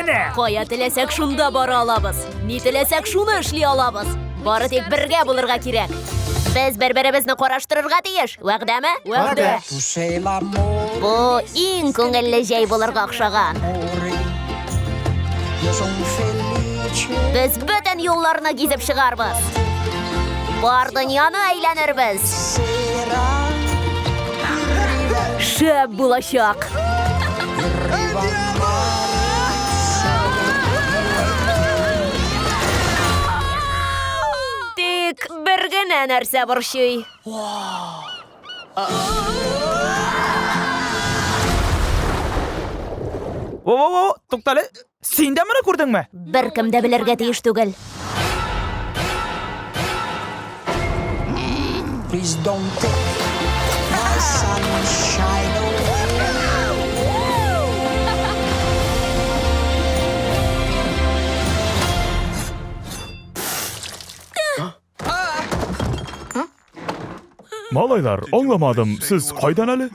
Менә! Кая теләсәк, шунда бара алабыз. Ни теләсәк, шуны эшли алабыз. Бары тик бергә булырга кирәк. Без бер-беребезне караштырырга тиеш. Вәгъдәме? Вәгъдә. Бу иң күңелле җәй булырга охшаган. Без бөтен юлларны гизеп чыгарбыз. Бар дөньяны әйләнербез. Шәп булачак. Тик бер генә нәрсә борчый. Во-во-во, туктале. Син дә моны күрдеңме? Беркем дә белергә тиеш түгел. Please don't take my sunshine away. Малайлар, аңламадым, сез кайдан әле?